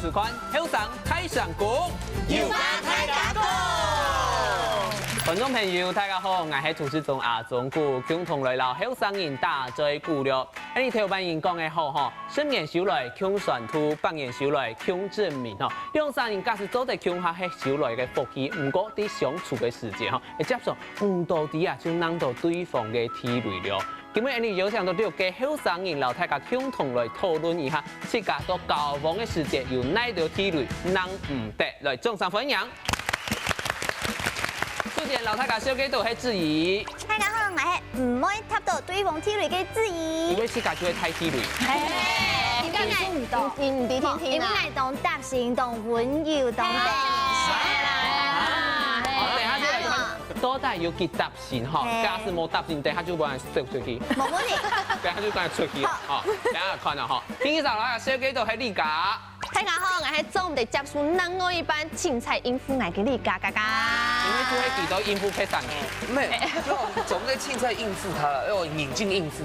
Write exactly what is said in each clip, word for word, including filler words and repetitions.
收看後生大聲公，有話大家講。觀眾朋友，大家好，𠊎係主持人阿忠哥，共同來摎後生人打嘴鼓了。恁樣頭擺人講个好吼，十年修來共算數，百年修來共證明吼。兩儕人假使做得共下係修來个福氣，毋過在相處个時節吼，會輒常毋知啊，就挵到對方个地雷了。 今晡日𠊎等邀請到六個後生人，摎大家共同來討論一下，自家在交往个時節有哪兜地雷挵毋得。來，掌聲歡迎！首先，摎大家紹介到係子怡。大家好，𠊎係毋會踏到對方地雷个子怡。因為自家就係大地雷。嘿，你講你毋懂，你毋知聽聽啊。因為𠊎當貼心、當溫柔、當貼心。好，等一下就來看，到底有幾貼 心吼，嘿。假使無貼心，等下就無人走出去。無問題。等下就趕緊出去吼，等下看了吼。第一張來紹介到係麗佳。大家好，𠊎係做毋得接受另外一半凊彩應付𠊎个麗佳佳佳。因為就會記得應付客人。毋係，就總在凊彩應付他了，要引進應付。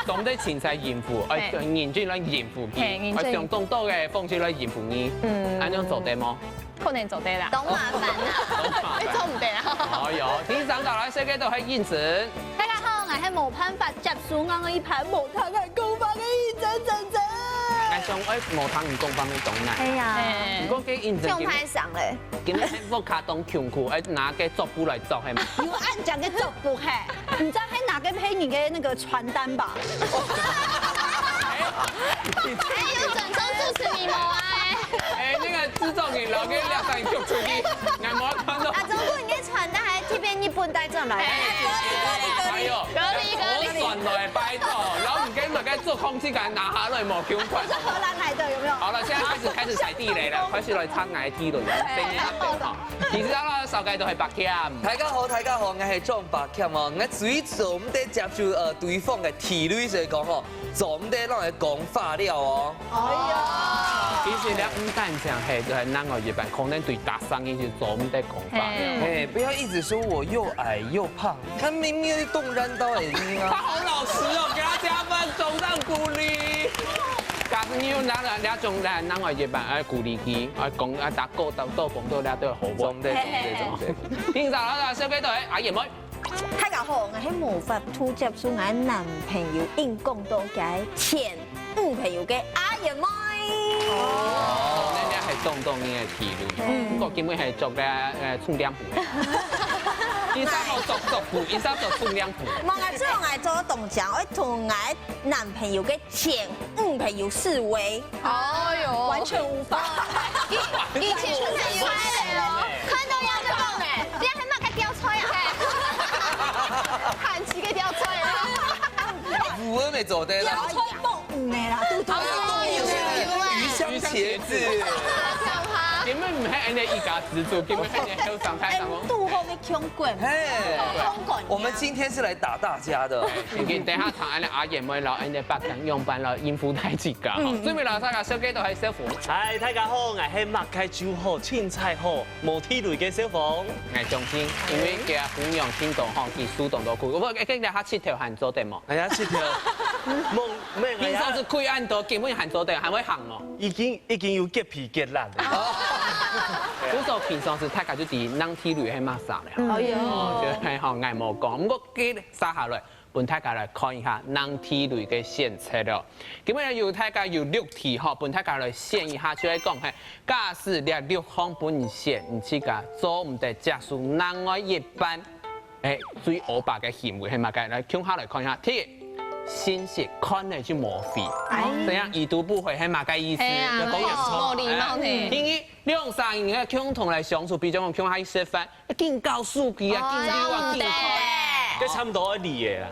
總在凊彩應付，哎，嘿。引進來應付佢，嘿，引進。哎，想當多个方式來應付你，嗯。恁樣做得無？ 可能做得啦。當麻煩啦。你做毋得啊。哎喲，第三道來紹介到係應承。大家好，𠊎係無辦法接受𠊎个一盤無聽𠊎講話个應承承承。𠊎想愛無聽你講話个當難。哎呀，嘿。毋過該應承今日，像太想嘞。今日係屋下當窮苦，愛拿个桌布來做，係嗎？有恁樣个桌布嘿，你知道還拿个配你个那個傳單吧？哎，有準時主持你無啊？哎。 哎，那個製作人摎該兩儕人逐出去，𠊎無看到。阿忠哥，你个傳單還特別日本帶轉來。哎，哎喲，隔離，隔離。我轉來拜託，然後你跟那個做空氣感拿下來，無共款。我是荷蘭來的，有沒有？好了，現在開始，開始踩地雷了，開始來踩𠊎地雷了，等一下，等一下。其實啊，紹介到係柏謙。大家好，大家好，𠊎係莊柏謙哦。𠊎最做毋得接受，呃，對方个地雷，所以講吼，做毋得摎佢講話了哦。 哎呀，其實這毋單淨係，就係另外一半，可能對大生意就做毋得講話。嘿。哎，不要一直說我又矮又胖，他明明就動人刀已經啊。他好老實哦，給他加分，掌聲鼓勵。假使你有拿了這種來，另外一半愛鼓勵佢，愛講，愛打鼓，打鼓，講到這都好無？做毋得，做毋得，做毋得。平常啊，小雞都係阿燕妹。 大家好，𠊎係無法度接受𠊎男朋友硬講到佢前女朋友个阿燕妹。哦，那你還當當你个地雷。嗯。不過今日還著个，呃，充電寶。一衫好著著布，一衫著充電寶。無，𠊎知道𠊎做當講，愛同𠊎男朋友个前女朋友示威。 哎喲，完全無法。以，以前就係有看到要講欸，你還麼个吊車啊？嘿。看幾個吊車啊？舞都沒做對啦。吊車蹦舞的啦，對不對？哦，有，有，有。魚香茄子。根本毋係恁樣一家之煮，根本係恁樣後生太上哦。哎，肚後面 窮滾，嘿，窮滾。我們今天是來打大家的。已經等下談恁樣阿燕妹摎恁樣柏謙仰般摎應付大自家哈。嗯。最尾摎大家紹介到係小鳳。嗨，大家好，𠊎係麼个就好，凊彩好，無地雷个小鳳。𠊎相信，因為佢个姑娘聽到吼，佢受當多苦。毋過，今日下七條還做得無？哎呀，七條，夢，夢，哎呀。平常時開恁多，今日還做得，還會行哦。已經，已經有潔皮潔爛了。哦。所以說平常時大家就知，人地雷係麼儕了。嗯。哎喲。哦，就係吼，𠊎無講。毋過接下來，分大家來看一下人地雷个選擇了。今日有大家有六題吼，分大家來選一下，就係講，嘿，假使這六項分你選，你自家做毋得接受另外一半，哎，最惡霸个行為係麼个？來，共下來看一下。第一，信息看了就無回。哎。這樣已讀不回係麼个意思？係啊，要講清楚。無禮貌呢。哎。第二， 兩儕人个共同來相處，比如講共下去食飯，緊搞手機啊，哦，緊溜啊，緊搞。這差不多愛離个啦。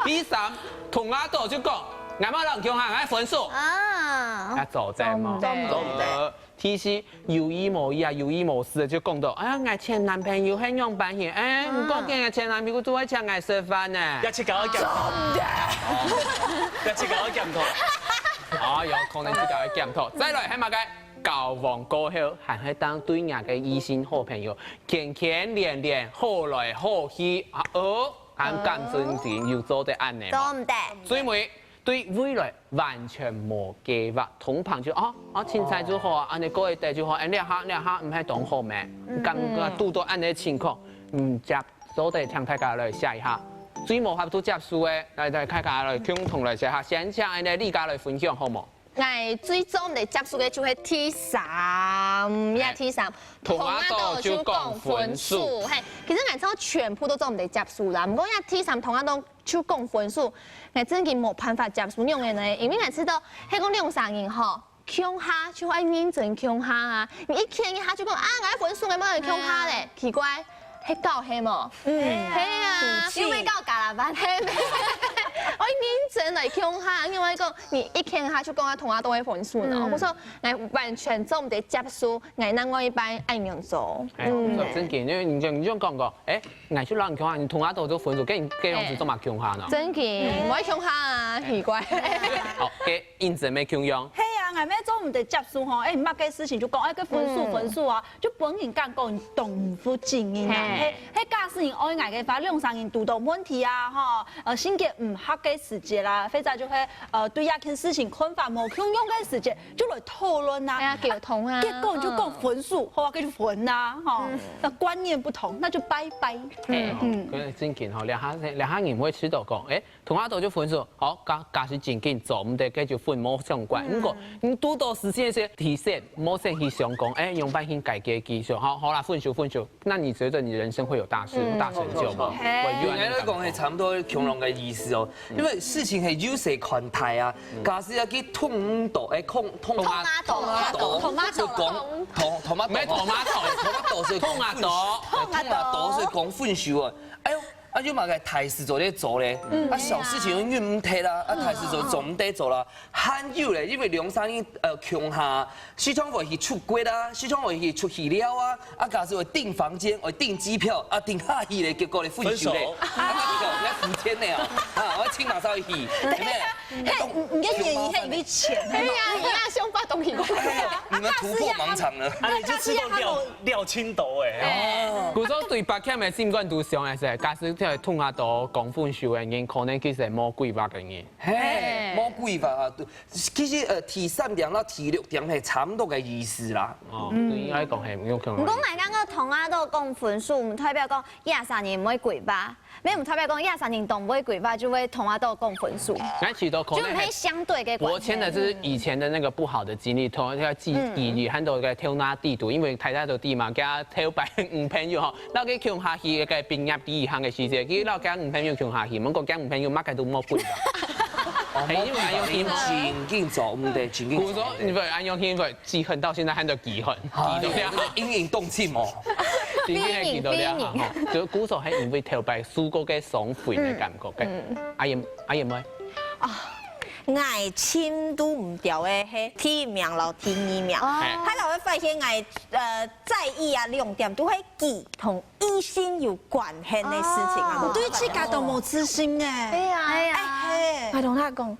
第三，同阿斗就講，𠊎無摎你共下，𠊎分手。啊。啊，做得無？做毋得。呃，第四，有意無意啊，有意無意就講到，哎呀，𠊎前男朋友係仰般形，哎，嗯。毋過今日前男朋友都會請𠊎食飯呢。這自家愛檢討。哦。這自家愛檢討。哦，有可能自家愛檢討。再來，還有麼个？ 交往過後，還係當對若个異性好朋友，牽牽連連，好來好去，啊，哦，還感情有做得恁樣無？做毋得。最尾，對未來完全無計劃，通常就哦，哦，凊彩就好啊，恁樣過一日就好，哎，這下這下毋係當好咩？感覺堵到恁樣情況，毋接受得，請大家來寫一下。最無法度接受个，來來，大家來共同來寫一下，先請恁樣李家來分享好無？𠊎最做毋得接受个就係第三，呀，第三，同阿斗就講分手。嘿，其實𠊎差不多全部都做毋得接受啦。毋過呀，第三同阿斗就講分手，𠊎真經無辦法接受，仰般呢？因為𠊎知道，係講兩儕人吼，共下就愛認真共下啊。你一見一下就講啊，𠊎愛分手，𠊎無愛共下咧，奇怪。 係搞係無？嗯，係啊，又會搞加拉班，係咩？我認真來共下，因為講你一見下就講啊，同阿斗會分手呢。我說，𠊎完全做毋得接受，𠊎另外一半恁樣做。哎，真經，因為你這樣你這樣講過，哎，𠊎就讓你共下，你同阿斗就分手，跟你跟樣子做麼共下呢？真經，我愛共下啊，奇怪。好，OK。 認真無共樣。係啊，𠊎乜做毋得接受吼，哎，麼个事情就講，哎，該分手分手啊，就分人感覺你當毋負責任啊。係，係，假使你愛𠊎个話，兩儕人堵到問題啊，吼，呃，性格毋合个時節啦，或者就係呃對這件事情看法無共樣个時節，就來討論啊。哎呀，溝通啊。結果你就講分手，好啊，該就分啊，吼，那觀念不同，那就拜拜。嗯，嗯，真經吼，兩下兩下人會知道講，哎， 同阿斗就分手，好，假假使真經做毋得，該就分，無相關。毋過，你堵到時間係提醒，無先去想講，哎，仰般去解決佢，想好好啦，分手分手。那你覺得你人生會有大事、大成就嗎？會有恁樣个感覺？應該講係差不多共樣个意思哦，因為事情係有細看大啊。假使愛去同阿斗，哎，同同阿同阿斗，同阿斗，同同同阿斗，無同阿斗，同阿斗係講分手，同阿斗，同阿斗係講分手啊。哎喲， 啊，有麼个大事做咧做咧，啊，小事情又忍毋忒啦，啊，大事做做毋得做啦。還有咧，因為兩儕人呃共下，時常會去出國啊，時常會去出去尞啊，啊，假使會訂房間，會訂機票，啊，訂下去咧，結果咧分手咧，分手。啊，該要付錢咧哦，啊，𠊎請馬上去，對不對？嘿，你你个原因係因為錢，係啊，你啊想法當奇怪。哎呀，你們突破盲腸了。啊，你就吃到料料青豆哎。哦，故所對別个人个心肝肚想个係，假使 就係同阿斗講分手个人，可能其實係無規劃个人。嘿，無規劃啊，對，其實呃，第三點到第六點係差不多个意思啦。哦，對，應該講係有可能。毋過𠊎感覺同阿斗講分手，毋代表講這儕人毋會規劃，也毋代表講這儕人當毋會規劃就會同阿斗講分手。𠊎知道可能係就毋係相對个關係。我牽的是以前的那個不好的經歷，同要記記憶，還有个偷拿地圖，因為大家都知嘛，佢偷擺女朋友吼， 摎佢共下去該畢業旅行个時節，佢摎佢女朋友共下去，毋過佢女朋友麼个都無分啦。哦，係因為恁樣去嘛。真緊做毋得，真緊做毋得。故所，你會恁樣去，會記恨到現在還在記恨，啊，記到這樣。這個陰影洞盡哦。真正係記到這樣吼，就故所係因為頭擺輸過个傷痕个感覺个。阿英，阿英妹。啊，𠊎尋都毋掉个係第一名摎第二名。哦。大家會發現𠊎，呃，在意啊兩點都係佢同 異性有關係个事情啊，哦。對自家都無自信哎。對啊。哎呀，哎，𠊎同佢講，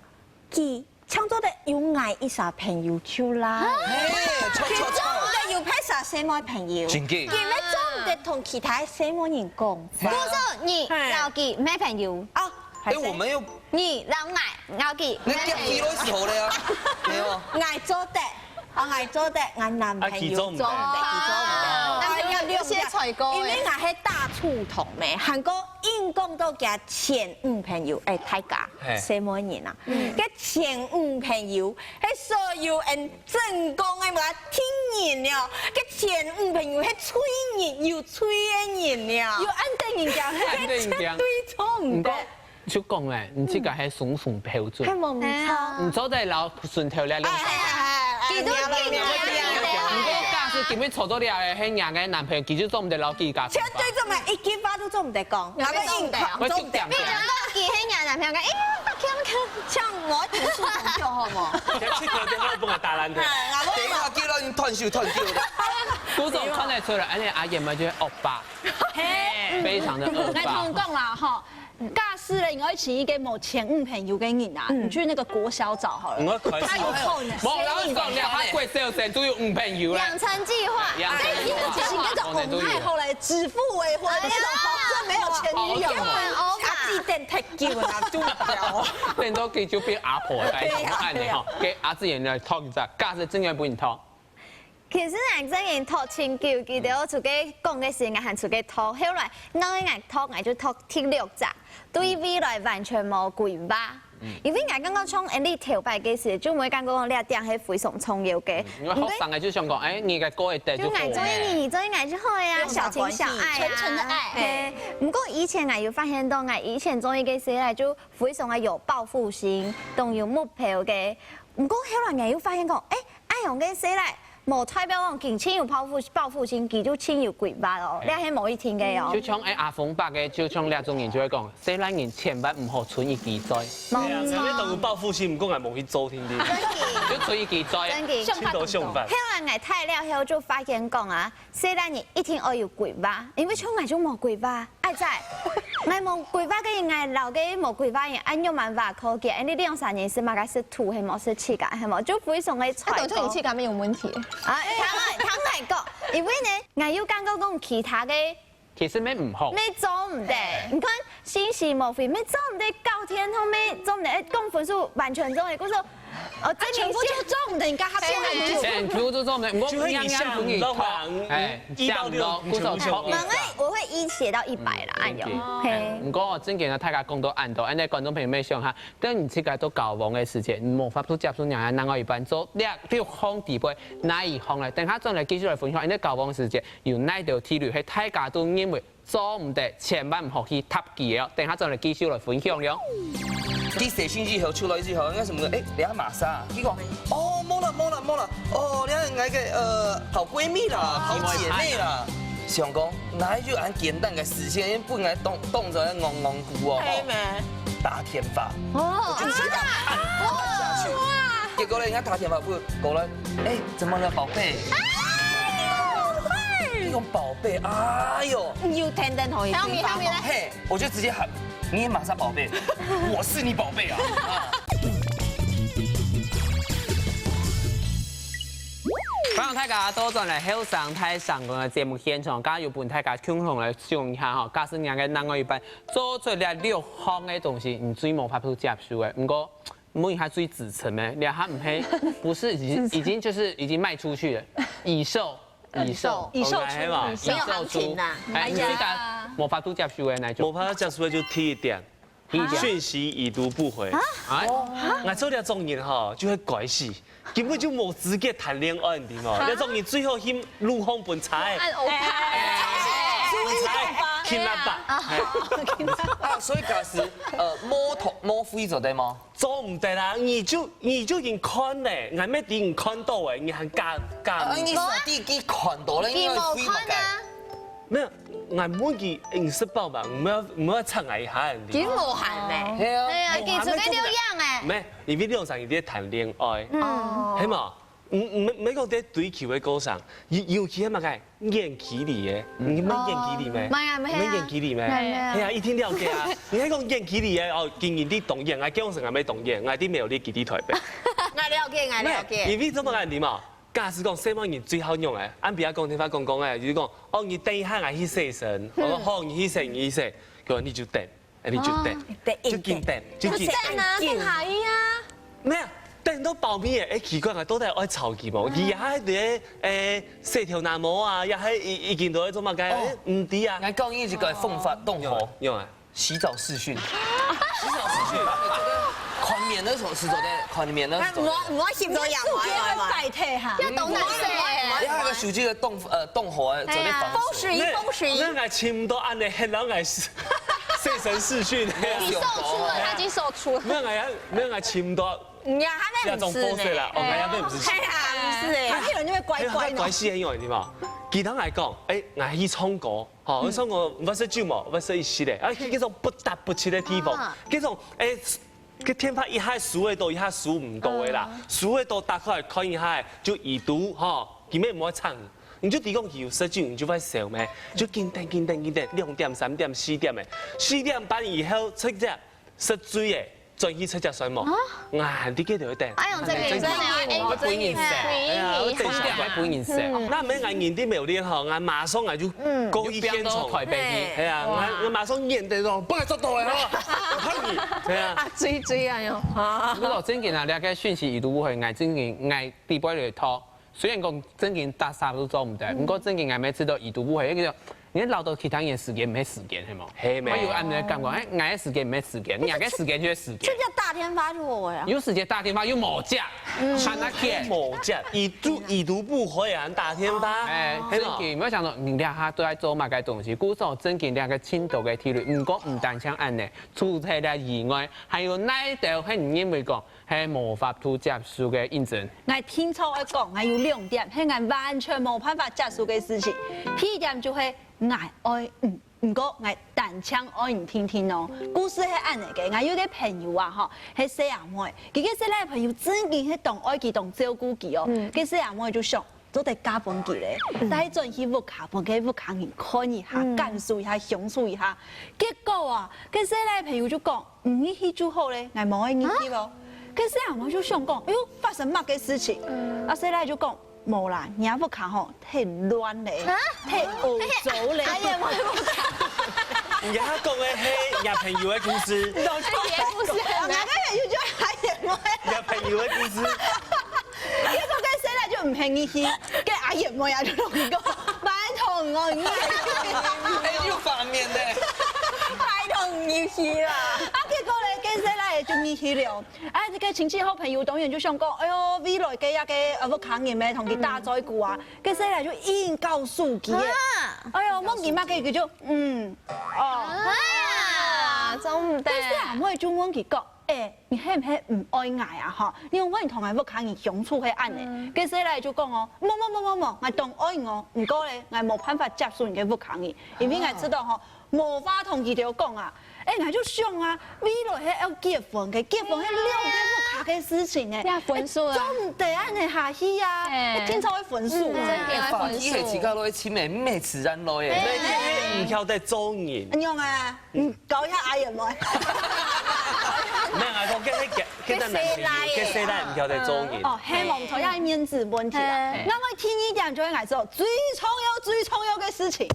佢淨做得有𠊎一儕朋友就啦。嘿，錯，錯，錯。佢做毋得有別儕細妹朋友。真个。佢乜做毋得同其他細妹人講話。故所你摎佢毋係朋友。哦，哎，我們又你摎𠊎摎佢毋係朋友。你夾佢都係好的啊，沒有。𠊎做得。 啊，𠊎做得，𠊎男朋友做毋得，啊，佢做毋得。佢做毋得。哎呀，有些菜糕欸。因為𠊎係大廚童咩，還過硬講到佢前女朋友，哎，大家，嘿。細妹人啊，嗯。佢前女朋友，係所有人正宮个無聽人了，佢前女朋友係罪人，有罪个人了。有恁樣人講，恁樣人講。絕對做毋得。毋過 就講咧，你自家係雙重標準。係無毋著。你做得摎順頭了了。哎，哎，哎，哎，佢都硬硬硬硬硬。毋過假使今日坐到了个係若个男朋友，佢就做毋得摎佢家。絕對做毋得，一句話都做毋得講。𠊎會硬講，我就講。做毋得。比如講，佢係若男朋友講，哎，強強，像𠊎就順頭就好無？先去頭前，我幫佢打籃球。哎，𠊎會等一下，叫到你斷手斷腳的。故所看得出來，恁樣阿英妹就係惡霸，嘿，非常的惡霸。𠊎同你講啦，吼， 假使咧，你愛尋一個無前女朋友个人啊，你去那個國小找好了。我開始。他有空呢。無，然後你講，你看國小生都有女朋友啦。養成計劃。養成計劃。這已經不行，那種很愛好來指腹為婚的那種，哎呀，保證沒有前女友了。一等忒久啊，做毋了。等到佢就變阿婆个，對啊按呢吼，給阿志演來讀一下，假使真个分你讀。其實𠊎真經讀真久，記得𠊎出去講个時間還出去讀，後來𠊎个𠊎讀，𠊎就讀第六隻，對未來完全無規劃。因為𠊎感覺像恁樣頭擺个時，就會感覺講這點係非常重要个。因為學生个就想講，哎，你个歌會得就好就愛做你，你做你愛就好呀，不用找小情小愛啊，關係純純的愛嘿，不過以前𠊎有發現到，𠊎以前做一个時來就非常个有抱負心，當有目標个。不過後來𠊎又發現講，哎，恁樣个時來，無代表講佢盡有抱負抱負心，佢就盡有規劃哦，這係無一定个哦就。像哎阿峰伯个，就像這種人就會講，細漢人千萬毋好存一支嘴。對啊，無人家都有報復心，毋過𠊎無去做，定定。真个，就存一支嘴。真个。想法去到相反。後來𠊎大了後就發現講啊，細漢人一定愛有規劃，因為像𠊎就無規劃，愛在。𠊎無規劃个人，𠊎老个無規劃人，恁樣蠻話可見，恁樣兩三年係嘛个係土係無係氣个係無，就非常个那衰。等於你氣感沒有問題。啊，坦白坦白講，因為呢，𠊎有感覺講其他个其實乜毋好。乜做毋得。你看，信息無回，乜做毋得，高天通乜做毋得，講分數完全做毋得，故所，哦，真个全部就中的，你剛剛說的。全部都做毋得，毋過就係你樣樣分你讀下午，哎，一到六下午，故所讀我们会一写到一百啦，哎呦，嘿。毋過真个呢，大家講到恁多，恁呢觀眾朋友們想下，等你自家到交往个時節，你無法度接受人家另外一半做這六項底背哪一項咧？等下轉來繼續來分享，恁呢交往个時節有哪條地雷係大家都認為做毋得，千萬毋好去踏佢个哦。等下轉來繼續來分享了。佢寫信息後出來之後，應該什麼？哎，你要馬莎，佢講，哦，無啦，無啦，無啦，哦，你看𠊎个呃好閨蜜啦，好姐妹啦。想講，哪有恁簡單个事情，分𠊎當當做戇戇牯哦。可以嗎？打電話，哦，就直接按按下去。結果呢，人家打電話過過來，哎，怎麼了，寶貝？你講寶貝，哎呦，有天天同意。還有你，還有你咧。嘿，我就直接喊，你馬莎寶貝，我是你寶貝啊。啊歡迎大家倒轉來後生大聲公个節目現場，今日有分大家共同來想一下吼，假使人个另外一半做出這六項个東西，你最無法度接受个。毋過問一下最底層个，這下毋係，不是已經已經就是已經賣出去了，已售，已售，已售出，OK，係吧？沒有行情啊已售出哎，你自家無法度接受个哪一種？無法度接受个就第一點，第一點訊息已讀不回。哎，𠊎做這種人吼，就會該死，根本就無資格談戀愛，你知無？這種人最好去路項分差，按歐派。分差，聽喇叭。啊，所以假使呃無同無回做得嗎？做毋得啦，你就你就已經看咧，𠊎乜知你看到誒，你還假假啊，你手機佢看到了，你要回麼个？沒有，𠊎問佢飲食飽嘛，毋要毋要插𠊎一下，你知無？其實無閒呢。係啊，哎呀，佢出去療養哎。沒，因為兩儕人在談戀愛，哦，係嘛？毋毋毋講在追求个過程，尤尤其係麼个遠距離个，你乜遠距離咩？沒啊，沒啊。你乜遠距離咩？沒啊。係啊，一定了解啊！你還講遠距離个哦，今日你當遠，𠊎講聲𠊎乜當遠，𠊎一定沒有你佢在台北。 𠊎了解，𠊎了解。因為做麼个你嘛？假使講細妹人最好用誒，恁比較講電話講講誒，就是講，哦，你等一下，𠊎去洗身，我講好，你去洗，你去洗，佢講你就等，誒，你就等，等就緊等，就緊等。等啊，等下一啊。沒有，等到包尾誒，誒，奇怪啊，到底愛吵佢無？佢也還在誒洗頭那毛啊，也還已已經都在做麼个？誒，毋知啊。𠊎教你一個方法，當好，用啊，洗澡視訊，洗澡視訊，寬眠的時候是做得寬眠的時候。我我心中有我有我。要懂得洗。你那個手機的動呃動火啊，做得防風水風水。那𠊎尋毋到恁呢，然後𠊎洗身視訊。你售出了，他已經售出了。沒有，𠊎沒有，𠊎尋毋到。你看那那種風水啦，哦，𠊎也毋係。哎呀，不是哎。還有人就會乖乖呢關。係很有地方。其他來講，誒，𠊎去唱歌，吼，我唱歌，我食酒無，我食一息咧，啊，去那種不搭不起的地方，那種，誒，个電話一下收得到，一下收毋到的啦，收得到打開來看一下，就已讀，吼，佢乜毋會唱。你就提供佢有食酒，你就會笑咩？就緊等緊等緊等，兩點、三點、四點誒，四點半以後出隻食醉誒。轉去直接算無？啊？啊，你記得等。哎喲，這個真的啊，哎，我本人說。哎呀，我等一下。我本人說。嗯。那沒俺人的沒有練好，俺馬上俺就嗯。過去現場。就變到台北去。哎呀，哇。俺，俺馬上演的咯，不敢做到了哈。我看你，哎呀。啊，追追啊喲，啊。不過正經啊，這個訊息已讀不回，俺正經，俺底背來討。雖然講正經打啥都做毋得，嗯。不過正經俺每次都已讀不回，那個 你摎到其他人時間毋係時間，係無？係咩？我有恁樣感覺，哎，𠊎个時間毋係時間，人家个時間就係時間。直接打電話就好了。有時間打電話又無接，嗯。還那欠。無接，已讀，已讀不回啊，打電話。哎，係無？正經，我想說，你這下都在做麼个東西？故所正經這個深度个體會，毋過毋單淨恁樣，除忒了以外，還有哪一條係你認為講， 係無法度接受个印證。𠊎定著愛講，𠊎有兩點，係𠊎完全無辦法接受个事情。第一點就係𠊎愛你，毋過𠊎單淨愛你定定哦。故事係恁樣个，𠊎有個朋友啊，吼，係細阿妹，佢个細賴朋友正經係當愛佢、當照顧佢哦。嗯。該細阿妹就想，做得嫁分佢咧，嗯。帶轉去屋下，分該屋下人看一下，嗯。感受一下，享受一下。結果啊，該細賴朋友就講， 你入去就好咧，𠊎無愛入去哦。啊？該細阿妹就想講，哎喲，發生麼个事情？嗯。啊，細賴就講，無啦，若屋下吼，忒亂咧，啊？忒齷齪咧。哎呀，我也不敢。你跟他講的係若朋友的故事。哎呀，不是很難。啊，該朋友就哎呀，我也若朋友的故事。 結果該細賴就毋肯入去，該阿姨妹啊就同佢講，拜託哦，你哎，有畫面呢。拜託你入去啦。啊，結果咧，該細賴就入去了。啊，這個親戚好朋友當然就想講，哎喲，未來个這個，呃，屋下人咩，同佢打嘴鼓啊。該細賴就硬告訴佢耶。啊。哎喲，問佢嘛，該佢就，嗯，哦。啊，做毋得。該細阿妹就問佢講， 哎，你係毋係毋愛𠊎啊？吼，你仰會同𠊎屋下人相處係恁樣？嗯。該細賴就講哦，無無無無無，𠊎當愛你哦，毋過咧，𠊎無辦法接受你个屋下人，因為𠊎知道吼，無話同佢兜講啊。哎，𠊎就想啊，未來係愛結婚个，結婚係兩個屋下个事情呢，這分手啊。哎，做毋得恁樣下去啊，哎。哎，定著愛分手啊。嗯，真的愛分手。哎，法律係自家來親的，毋係自然來的。哎。毋曉得做人。恁樣啊。 嗯，教一下阿姨妹。沒有，𠊎講，該，該，該个男朋友，該細賴毋曉得做人。哦，係無，毋著，也係面子問題啦。嗯。那麼第二點就係𠊎知最重要、最重要个事情，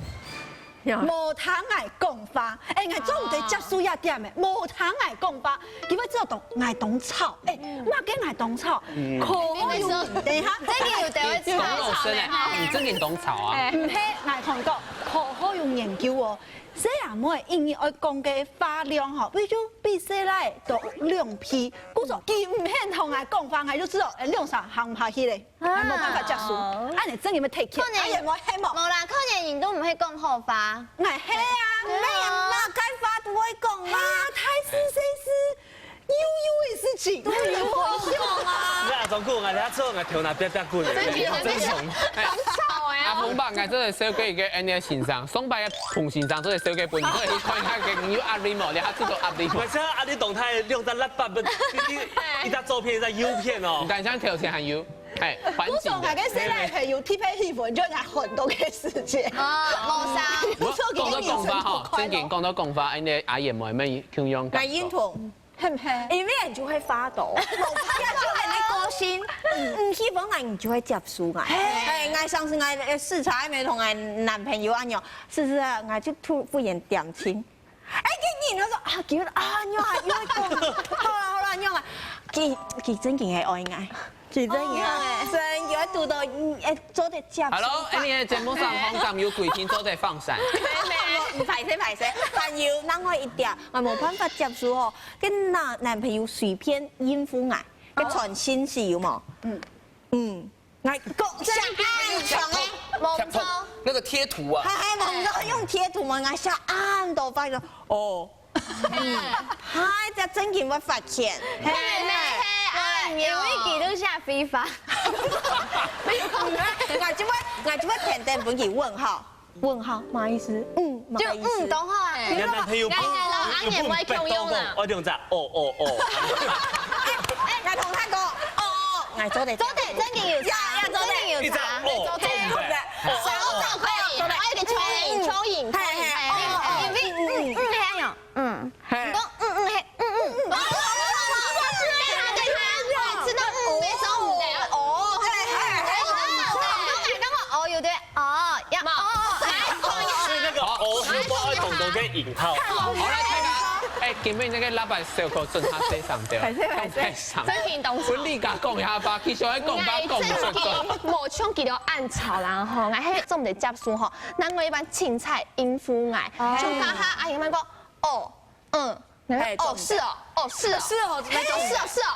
呀。無聽𠊎講話。哎，𠊎做毋得接受這點誒，無聽𠊎講話，佢會知道當，𠊎當吵。哎，麼个𠊎當吵？嗯。可好有，等一下，這個有得會吵。你當老實呢，你真的當吵啊。哎。毋係，𠊎同你講，可好有研究哦。 細阿妹一日愛講个話量吼，比就比細賴多兩倍。故所佢毋肯同𠊎講話，𠊎就知道，哎，兩儕行毋下去咧，啊。𠊎無辦法接受。恁樣真个要take care。可能，哎呀，無，係無。無啦，可能人都毋會講好話。𠊎係啊，對啊。無人嘛，該話都會講嘛。哎呀，大事細事， 幼幼个事情，都有分享啊。你阿忠哥，𠊎等下做，𠊎頭那啪啪滾，真的，真凶。真的。當吵欸。阿峰伯，𠊎做得紹介一個恁樣个先生，上擺个彭先生做得紹介分你，你去看一下，佢有壓力無？你還知道壓力無？𠊎想壓力動態，兩隻laptop，一，一，一隻照片，一隻YouTube哦。你等一下頭前還有，哎，環境的。不懂啊，跟誰來朋友匹配氣氛，就很多个時間。哦，謀殺。我講到講法吼，正經講到講法，恁樣阿燕妹妹共樣感覺。來，認同。 係毋係？因為你就會發抖，無法度，就係你個性，毋，毋喜歡𠊎，你就會接受𠊎。係。哎，𠊎上次𠊎，呃，試茶還沒同𠊎男朋友恁樣，試試啊，𠊎就突，突然點親。哎，佢，佢，他說啊，佢，啊，你還，你會講，好啦，好啦，你啊，佢，佢真經會愛𠊎。 其實也哦。真有堵到，嗯，哎，做得接受。Hello，哎，你个節目上通常有規定做得放閃。沒，沒，歹勢，歹勢。還有另外一點，𠊎無辦法接受吼，跟男，男朋友隨便應付𠊎，哦。該傳信息有無？嗯。嗯，𠊎講，真的。像恁長的。貼圖，那個貼圖啊。還，還，𠊎用貼圖嘛，𠊎寫恁多話，哦。 嗯，哎，這正經會發現。嘿，嘿，嘿，哎，因為佢都寫非法。𠊎就會，𠊎就會天天分佢問號，問號，麼个意思？嗯，麼个意思？就嗯，懂吼啊。你个男朋友不，哎，哎，哎，哎，也不會共樣啦。我用這，哦，哦，哦。哎，哎，𠊎同佢講，哦，哦，哦，𠊎做得。做得，正經有差，呀，呀，做得。正經有差。一直哦，做得。哦，哦，哦。做得，做得。哎，一個蚯蚓，蚯蚓，嘿，嘿，哦，哦，哦。因為，嗯，嗯，嘿，哎喲。 嗯。嘿。你講，嗯，嗯，嘿，嗯，嗯。引号。好，來，大家，哎，今晡日該個老闆小可準下洗衫掉，還是，還是。太傷。真係當傷。分你家講一下吧，其實愛講吧，講毋出口。哎，真係無像佢兜恁吵啦吼，𠊎係做毋得接受吼，另外一半凊彩應付𠊎，哦。像剛剛阿英們講，哦，嗯，哎，哦，是哦，哦，是哦，是哦，哎，是哦，是哦，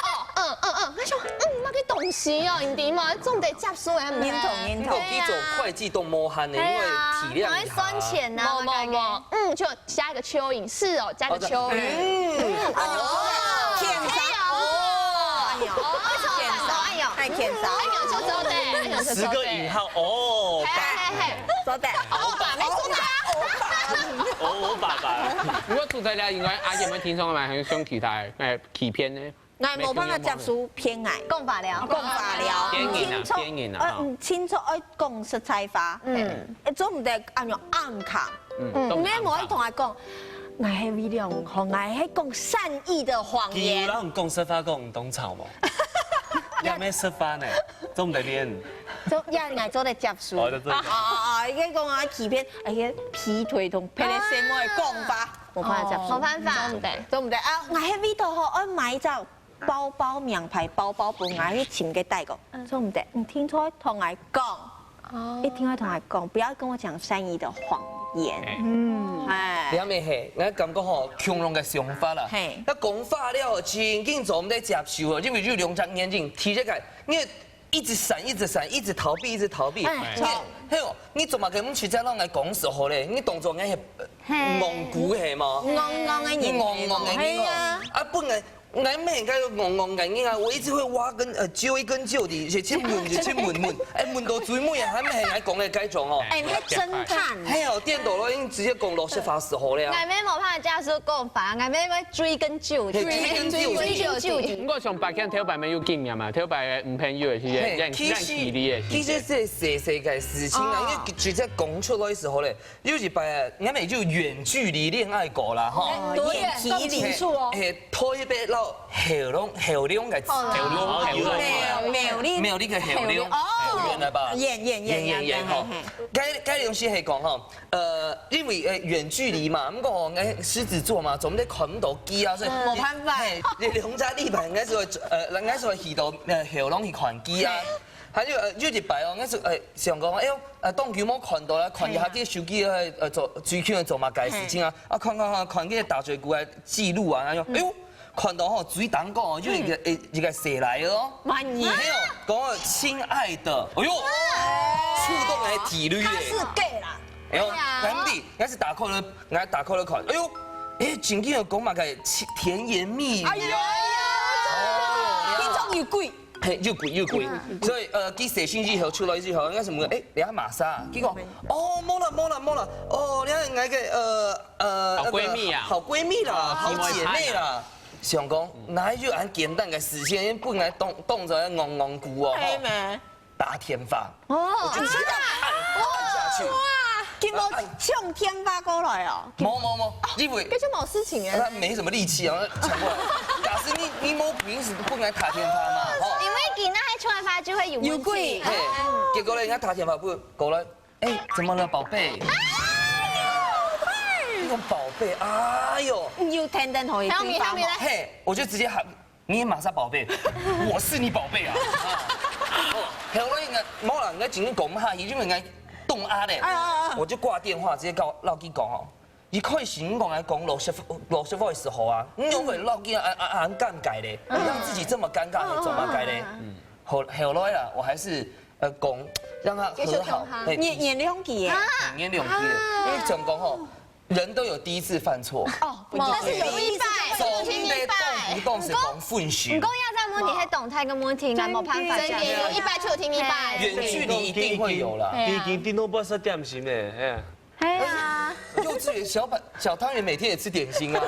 哦，嗯嗯嗯，𠊎想，嗯，麼个東西哦，你知無？做毋得接受誒，認同認同。你講佢做會計都無閒呢，因為體諒一下。哎呀，還愛算錢吶，無無無，嗯，就 加一個蚯蚓，是哦，加一個蚯蚓。嗯，哦，天才，哦，哎呦，天才，哎呦，哎，天才，哎呦，就做得，哎呦，就做得。十個引號，哦，嘿嘿嘿，做得，歐巴，沒錯啊。歐巴，歐巴。不過除了這以外，阿姐們聽說蠻很喜歡其他，哎，欺騙呢。 𠊎無辦法接受騙𠊎。講法了。講法了，騙人啊，騙人啊，呃，吼。毋清楚愛講實在話。嗯。做毋得恁樣暗崁。嗯，毋係無愛同𠊎講，𠊎係為了好，𠊎係講善意的謊言。佢有人講實話講當吵無？也無實話呢，做毋得騙。做，也𠊎做得接受。哦，就做得接受。啊啊啊！應該講啊，欺騙，哎呀，劈腿同別个什麼的講法，無辦法接受。哦，無辦法。做毋得。做毋得啊！𠊎係為了好，愛買一隻 包包，名牌包包分𠊎去尋个代購，做毋得，你聽錯，同𠊎講，一定要同𠊎講，不要跟我講善意的謊言。嗯，哎，這乜係，𠊎感覺吼，共樣个想法啦。嘿，該講法了，真正做毋得接受哦，因為有兩隻原因，第一個，你一直閃，一直閃，一直逃避，一直逃避，哎，你，嘿哦，你做麼个毋直接摎𠊎講就好咧？你當作𠊎係戇牯係無？戇戇个人，戇戇个人哦，係啊，啊，本來 𠊎每天都戇戇个人啊，我一直會挖根呃，揪一根揪的，一直問，一直問問，哎，問到最尾啊，還毋係𠊎講个該種哦。哎，你還偵探。嘿哦，顛倒咯，因為直接講老實話就好了。𠊎乜無辦法接受講法，𠊎乜會追根究底。嘿，追根究底。追根究底。毋過像白天頭擺乜有經驗嘛，頭擺女朋友个時節，嘿，其實，其實這細細个事情啊，哦，因為直接講出來个時候咧， 有一擺啊，𠊎乜有遠距離戀愛過啦，吼。哦，多遠？遠距離。講清楚哦。嘿，台北到後龍，後龍个，哦，後龍，後龍。苗，苗栗。苗栗个後龍，哦，好遠了吧？遠，遠，遠，遠，遠，遠，吼。嘿，嘿。該，該東西係講吼，呃，因為，呃，遠距離嘛，毋過吼，𠊎獅子座嘛，總得看毋到佢啊，所以，嗯，無辦法。嘿，你兩隻禮拜，𠊎就會，呃，𠊎就會去到，呃，後龍去看佢啊。 還有，呃，有一擺哦，𠊎係，呃，想講，哎喲，呃，當久無看到啦，看一下佢手機，呃，呃，做，最近做麼个事情啊？啊，看看看，看佢打嘴鼓个記錄啊，哎喲，哎喲，看到吼，最頂高哦，有一個，誒，一個誰來哦？滿意。沒有，講，親愛的，哎喲，觸動來體綠耶。他是gay啦。哎喲，哎呀。𠊎毋知，𠊎係打開了，𠊎打開了看，哎喲，誒，正經有講麼个甜言蜜語啊？哎呀，哦，聽眾有鬼。 嘿，有鬼有鬼。所以，呃，佢寫信以後出來以後，應該係問，誒，你阿瑪莎？佢講，哦，無啦無啦無啦，哦，你係𠊎个，呃，呃，好閨蜜啊。那個好閨蜜啦，好姊妹啦。想講，哪有恁簡單个事情，本來當，當作戇戇牯哦，吼。係咩？打電話。哦，我就直接按，按下去。哇，哇，佢無衝電話過來哦。無無無，因為佢就無事情啊。他沒什麼力氣啊，搶過來。假使你，你無平時不應該打電話嘛，吼。因為佢那一出來發就會有問題。有鬼。嘿，結果呢，人家打電話不過來，哎，怎麼了，寶貝？哎喲，寶貝，哎喲。你有天天同佢對話嗎？Help me, help me，來。嘿，我就直接喊，你也馬上寶貝，我是你寶貝啊。哦，後來應該，無啦，應該緊緊講下去，因為應該凍啊咧。啊啊啊。我就掛電話，直接告，老弟講哦。 一開始你講來講老實，老實話个時候啊，你就會落去啊啊啊，很尷尬咧，你讓自己這麼尷尬，你怎麼改咧？後，後來啊，我還是，呃，講，讓他和好，嘿，原，原諒佢耶。原諒佢耶，因為想講吼，人都有第一次犯錯。哦，但是有一次就會，總得講，講是講分手。毋過要這問題，係動態个問題，𠊎無辦法講。真的，有一擺就聽一擺。遠距離一定會有啦。對啊。已經，已經頂多不知點心咧，哎呀。 係啊。幼稚園小板，小湯圓每天也吃點心啊。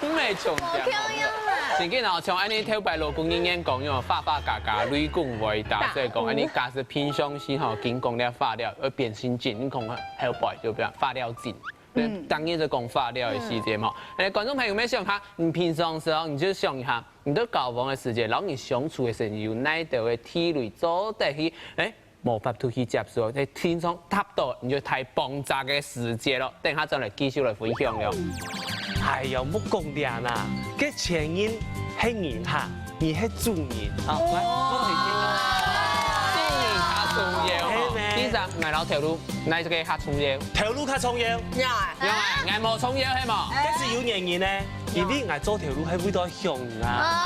對。毋係重點。無共樣啊。正經哦，像恁呢頭擺老古人言講喲，話話嘎嘎，雷公會打，所以講恁呢假使平常時吼，緊講了話了，會變成緊講後背，就變話了緊。嗯。當然就講話了个時節吼。哎，觀眾朋友們想下，你平常時候你就想一下，你在交往个時節，然後你相處个時節，有哪兜个地雷做得去，哎，無法度去接受，在天上踏到，你就太爆炸个世界咯。等下再來繼續來分享了。哎呀，莫講這啦，該前任係人客，你係主人啊。來，我同你講，主人較重要吼。係咩？第三，𠊎摎頭路，哪一個較重要？頭路較重要。呀，𠊎無重要係無？該係有原因呢，因為𠊎做頭路係為到享啊。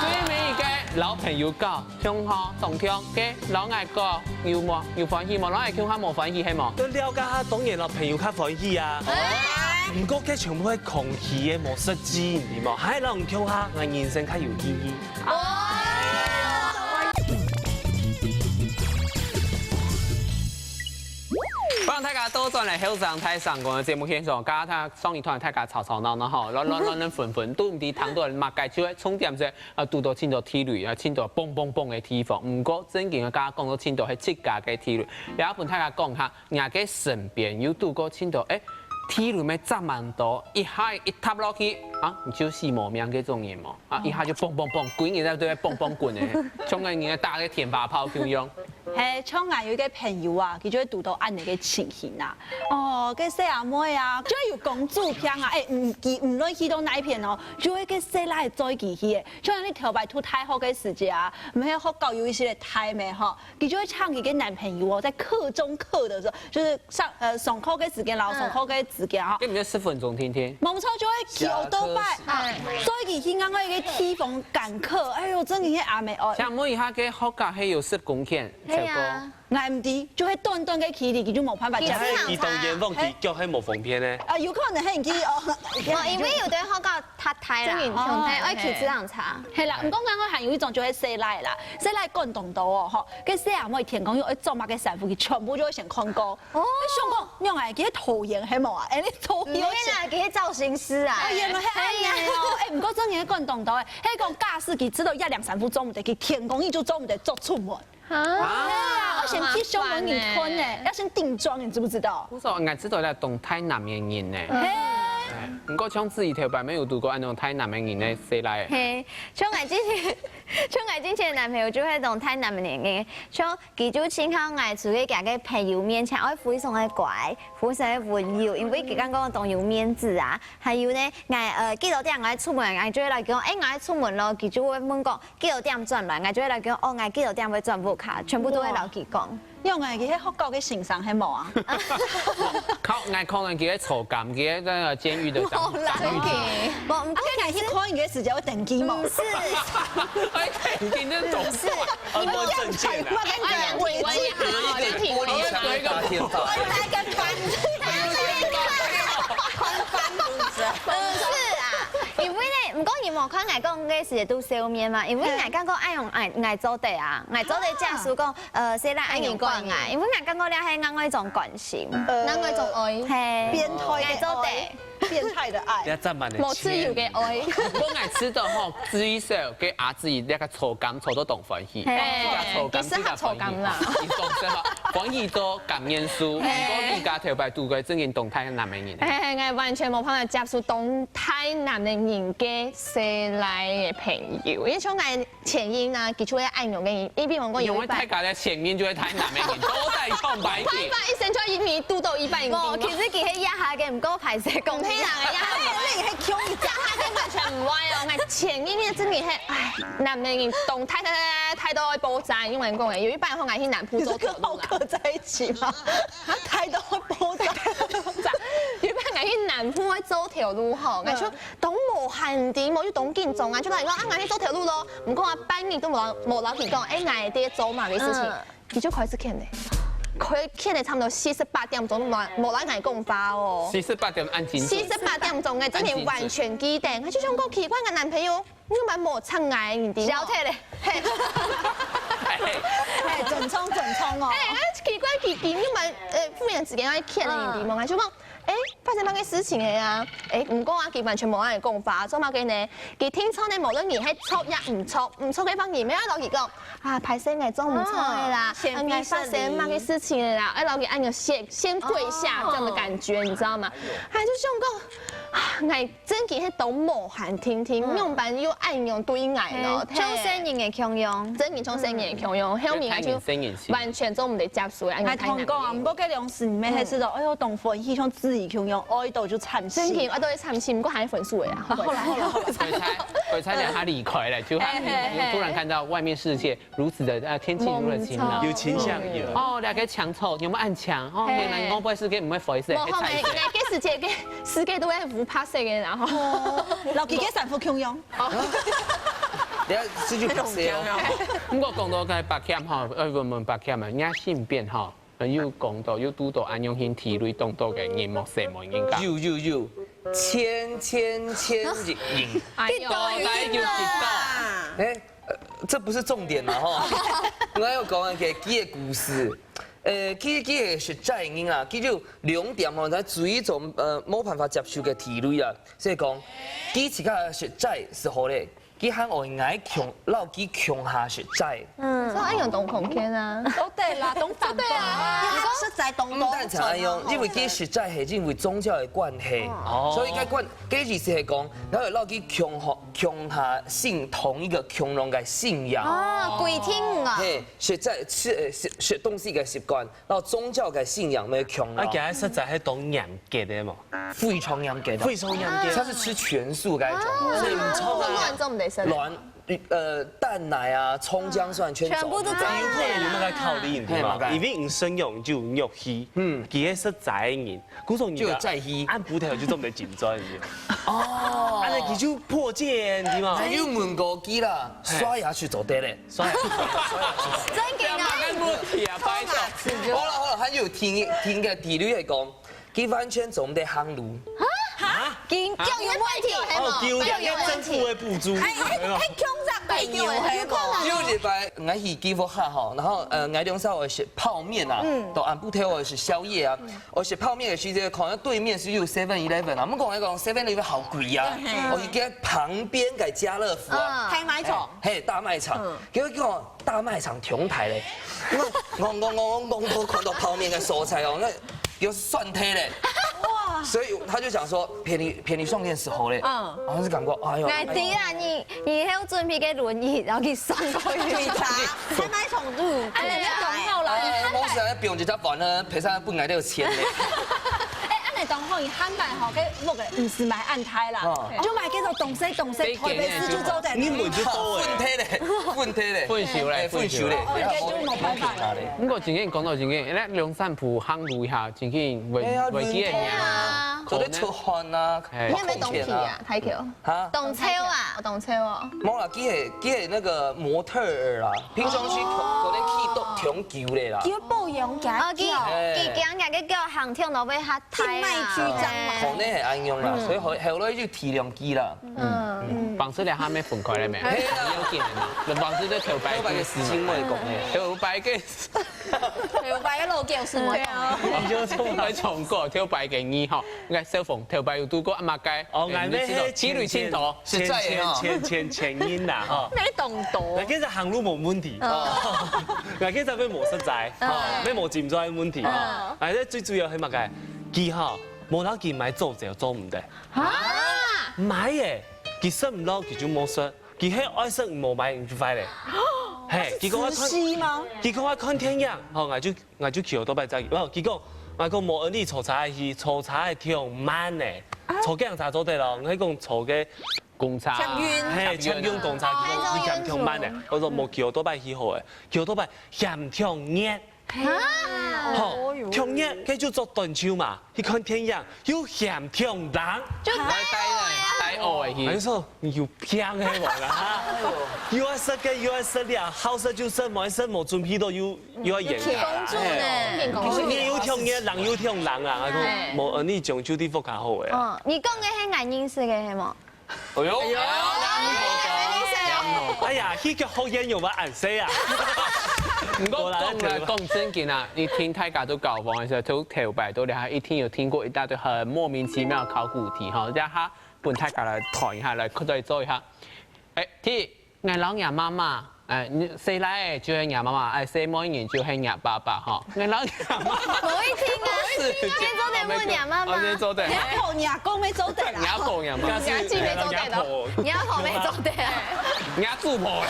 最尾一個摎朋友講， 共下當暢，該摎𠊎講有無？有歡喜無？摎𠊎共下無歡喜係無？都了解下，當然摎朋友較歡喜啊。毋過該全部係空氣个，無實際，你知無？還摎你共下，𠊎人生較有意義。歡迎大家倒轉來後生大聲公个節目現場，剛剛上一段大家吵吵鬧鬧吼，亂亂亂亂紛紛，都毋知談到麼个，就會重點係 啊，堵到盡多地雷啊，盡多蹦蹦蹦个地方。毋過正經个，剛剛講到盡多係自家个地雷，也分大家講下，若个身邊有堵過盡多，欸，地雷咩扎蠻多，一下一塌落去，啊，你就死無命該種人無？啊，一下就蹦蹦蹦，滾人在對蹦蹦滾个，像个人打个電發炮共樣。 係，像𠊎有一個朋友啊，佢就會堵到恁樣个情形啊。哦，該細阿妹啊，就會有公主病啊，欸，毋，佢毋論去到哪一片哦，就會該細倈追佢去欸。像你頭擺讀大學个時節啊，毋係學校有一些个大妹吼，佢就會請佢个男朋友哦，在課中課的時候，就是上，呃，上課个時間，然後上課个時間哈，跟你們十分鐘聽聽。無錯，就會騎歐兜拜，下課時。哎，追佢去另外一個地方趕課。哎喲，真个係阿妹哦。請問一下，該學校還有十公里？ 係啊。𠊎毋知，就係短短个距離，佢就無辦法接受。佢當然忘記腳係無方便呢。啊，有可能係佢哦。哦，因為有兜學校較大啦，真的哦，係，愛騎自行車。係啦，毋過𠊎還有一種就係細倈啦，細倈趕當多哦，吼，該細阿妹天光日愛著麼个衫褲，佢全部就會先看過。哦。想講，仰仔，佢係討厭係無啊？欸，你討厭。毋係啦，佢係造型師啊。哦，原來係恁樣哦。欸，毋過真个趕當多欸，係講假使佢知道這領衫褲著毋得，佢天光日就著毋得著出門。 啊，對啊，要先去修門你坤呢，要先定妝，你知不知道？我說，𠊎知道了，當大男个人呢。嘿，毋過像自己頭擺沒有堵過恁樣大男个人呢，細倈？嘿，像𠊎之前，像𠊎之前个男朋友就係當大男个人，像佢就盡好𠊎出去佢个朋友面前，愛非常个乖，非常个溫柔，因為佢感覺當有面子啊。還有呢，𠊎呃幾多點𠊎出門，𠊎就會來講，欸，𠊎出門咯，佢就會問講， 幾多點轉來，𠊎就會來講，哦，𠊎幾多點會轉屋下，全部都會摎佢講。哇。仰仔，佢係學校个先生係無啊？靠，𠊎可能佢係坐監，佢係那個監獄的長，無啦，長獄長。無，毋過啊，該𠊎去看佢个時節會登記無？毋是。哎，你真的懂事。毋是，你們證件啊。哎，量體溫也好，量體溫也好。有一個玻璃窗，有一個玻璃窗。我來個盤子，盤子，盤子。毋是啊，因為呢，毋過你無看𠊎講个時節都笑面嘛，因為𠊎感覺愛用愛，𠊎做得啊，𠊎做得接受講，呃，細倈愛用管𠊎，因為𠊎感覺這係另外一種關心。另外一種愛。嘿，變態个愛，變態个愛。不要佔滿了無自由个愛。毋過𠊎知道吼，至少个阿姊這個坐監坐到當歡喜，嘿，坐監佢適合坐監啦。你講什麼？歡喜到感念書，嘿。毋過你家頭擺堵過正經當大男个人。嘿，嘿，𠊎完全無辦法接受當大男个人个細倈个朋友，因為像𠊎 前任啊，佢就會恁樣个人，你比方講有一擺，因為大家个前任就係大男个人，都在上班去。一生就一年堵到一擺人。無，其實佢係一下个，毋過歹勢講。毋係啦，一下个，你係窮一下个完全毋會哦。𠊎前任真个係，唉，男个人當大大大大到會爆炸，因為講有一擺吼，𠊎去南部做頭路啦。這個好刻在一起嗎？大到會爆炸。有一擺𠊎去南部愛做頭路吼，𠊎就 當無閒个，無就當緊張啊，就摎佢講啊，𠊎去做頭路咯。毋過啊，半日都無摎無摎佢講，欸，𠊎在做麼个事情，嗯。佢就開始譴咧，佢譴咧差毋多四十八點鐘都無無摎𠊎講話哦。四十八點恁精準。四十八點鐘个，真个完全記得。𠊎就想講奇怪，𠊎男朋友你有蠻無插𠊎，你知無？消退咧。嘿。哎，準衝準衝哦。哎，奇怪，佢佢有蠻呃，忽然之間愛譴咧，你知無？𠊎就講，欸，發生麼个事情个啊？欸，毋過啊，佢完全無恁樣講法，做麼个呢？佢定著呢，無論你係著也毋著，毋著个話，你乜愛摎佢講，啊，歹勢，𠊎做毋著个啦，啊，先，𠊎發生麼个事情个啦，愛摎佢恁樣先，先跪下這樣的感覺，你知道嗎？他就想講，啊，𠊎 正經係當無閒定定，仰般又恁樣對𠊎咯，像細人仔共樣。正經像細人仔共樣，後面𠊎就完全做毋得接受，𠊎同你講啊，毋過該兩時你乜係知道，哎喲，當歡喜，像子怡共樣，愛到就慘死。正經，愛到就慘死，毋過還分手个啊。好啦，好啦，好啦。鬼才，鬼才兩下離開了，就突然看到外面世界 如此的，呃，天氣如何晴朗。有晴象，有。哦，兩個牆頭，有沒有暗牆？哦，嘿。原來你講不會是跟，不會回事，無，後面，該世界，該世界都會烏白色个，然後。哦，摎佢个衫褲共樣。等下，這就白色哦。不過講到該白camp吼，呃，毋係白camp啊，人家身邊吼，呃，有講到，有堵到恁樣形體類當多个人，無細無人家。有，有，有，千千千人。哎喲，來就知道。哎， 呃，這不是重點嘛，吼。𠊎愛講一個佢个故事。呃，佢，佢係食齋人啊，佢就兩點吼，在追蹤，呃，無辦法接受个體類啊。所以講，佢自家食齋係好咧，佢還愛𠊎共，摎佢共下食齋。嗯，所以愛有同空間啊。都對啦，都反對啊。你講實在懂懂。毋單淨恁樣，因為佢食齋係因為宗教个關係，哦。所以該關，該意思係講，然後摎佢共下 共下信同一個共樣个信仰。哦，規定啊。嘿，食齋，食，呃，食，食東西个習慣，然後宗教个信仰乜共樣。啊，佢个食齋係當嚴格个嘛。非常嚴格的。非常嚴格。他是吃全素該種。啊，所以毋錯啊。混亂做毋得食。卵，呃，蛋奶啊，蔥薑蒜全部都有可能有麼个考慮，你知道嗎？嘿，麼个？因為你信仰就有肉體，嗯。佢个食齋个人， 故所人家就有在意。暗晡頭就做毋得緊張，你知道嗎？哦。恁樣佢就破戒，你知道嗎？還有問過佢啦，嘿。刷牙去做得嘞。刷牙去做得，刷牙去做得。真个啊？問題啊，拜託。好了好了，還有聽，聽个地理來講，佢完全做毋得行路。哈？腳有問題，哦，腳有問題。政府个補助。哎，哎，哎，強責个有，有可能。有一擺，𠊎去佢屋下吼，然後，呃，𠊎兩儕愛食泡麵啊，嗯。到暗晡頭愛食宵夜啊， 𠊎食泡麵个時節，看到對面係有seven eleven啊，毋過𠊎講seven eleven好貴啊，嗯。𠊎去該旁邊个家樂福啊，嗯。大賣場。嘿，大賣場，嗯。結果叫我大賣場中台咧，𠊎，𠊎，𠊎，𠊎，𠊎，𠊎看到泡麵个所在哦，該有蒜頭咧。哇。所以他就講說便利，便利商店係好咧，嗯。然後就感覺，哎喲，𠊎知啦，你，你還有準備个輪椅，然後去送過去。對啊，大賣場就，哎，你講好了。哎，我想要用這隻碗呢，賠上不應該的錢咧。 哎，恁樣當好，你漢堡吼，該屋个毋使買恁大啦，哦。就買該種東西，東西，台北市就做得。你問就對了。分開咧，分開咧。分手咧，哎，分手咧。哦，該就無辦法了。毋過真經講到真經，該龍山埔行路一下，真經會，哎呀，會記得你啊。做得出汗啊，哎。你有沒有東西啊？太久。 哈？當臭啊，當臭哦。無啦，佢係，佢係那個模特兒啦，平常時可，可能去都挺久的啦。佢保養佢哦，佢，哎。佢驚佢个腳行痛到會較大啊。靜脈曲張嘛。哎。可能係恁樣啦，所以後，後來就體諒佢啦。嗯。嗯，房子兩下沒分開了沒？嘿啦。你有見嗎？那房子在頭擺个事嘛。頭擺个事情我也講了。頭擺个 頭擺个老狗係無？對啊。你就從來從過，頭擺个你吼，應該小鳳頭擺有堵過啊麼个？哦，哎，你知道，騎驢盡多。實在的吼。前，前，前，前因啦，吼。你懂多。𠊎其實行路無問題。哦。𠊎其實會無實在，哦，哎。會無精神問題。哦。哎，這最主要係麼个？佢吼，無摎佢買早餐做毋得。啊？買耶，佢食毋落，佢就無食。 佢係愛食無買就壞咧。嘿，佢講愛看，自私嗎？佢講愛看電影，吼，𠊎就，𠊎就騎奧多拜載佢。哦，佢講，𠊎講無，你坐車去，坐車係忒慢咧，坐計程車做得咯，𠊎講坐个公車，捷運。嘿，捷運公車，佢講佢嫌忒慢咧。𠊎講無，騎奧多拜去好咧，騎奧多拜嫌忒熱。 啊？吼，哦喲。忒熱，該就著短袖嘛，去看電影，又嫌忒冷。就戴帽仔啊。戴，戴帽仔去。還說你有病係無啦？又愛食个，又愛食了，好食就食，無愛食，無準備到又，又愛演啊。公主呢？哎。你又忒熱，人又忒冷啊，哎。𠊎講，無，呃，你將就地方較好个啊。哦，你講个係𠊎認識个係無？ 哎喲，哎喲，哎呀，戲劇學院有無恁細啊？毋過講來講正經啊，你聽大家都交往个時候，都頭擺都了解，一定有聽過一大堆很莫名其妙的考古題哈，這下分大家來看一下，來再做一下。哎，第一，𠊎摎若媽媽，哎，你細倈仔就係若媽媽，哎，細妹人就係若爸爸哈。𠊎摎若媽媽，無一定啊，你做得問若媽媽，哦，你做得。你阿婆、若公乜做得啦。若婆、若媽，若姊乜做得咯，若婆乜做得啊。若祖婆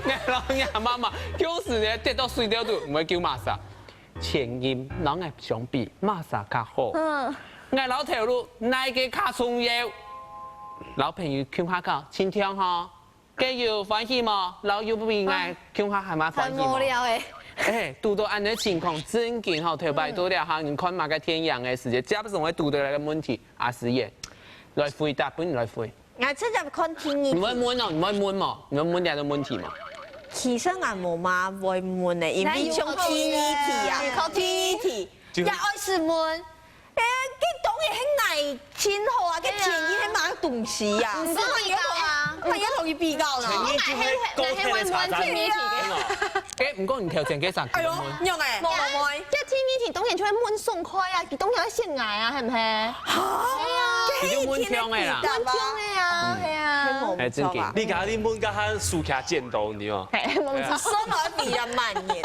，𠊎摎若媽媽，有時呢跌到水溝肚，毋會噭麼儕。 前任摎𠊎相比，麼儕較好？嗯。𠊎摎頭路哪個較重要？摎朋友共下搞，盡暢吼。該有歡喜無？摎有比𠊎共下還較歡喜無？很無聊欸。哎，堵到恁樣情況，正經吼，頭擺到了哈，你看麼个電影个時節，接上會堵到來个問題，阿詩演，來回答，分你來回。 𠊎直接看第二題。你會問哦，你會問無？你會問這個問題無？其實𠊎無麼會問呢，因為像第二題啊，第二題，也愛試問。哎，該當然係𠊎盡好啊，該前任係麼个東西啊？毋過比較啊，毋係同佢比較啦。前任就係高級个茶渣。哎，毋過你頭前該三題，哎喲，仰欸，無無無。這第二題當然就會問爽快啊，佢當然會選𠊎啊，係毋係？哈？佢就問暢个啦。 問暢个啊，係啊。哎，正經。你家己問該下手徛剪刀呢哦。嘿，無錯。算來比較慢一點。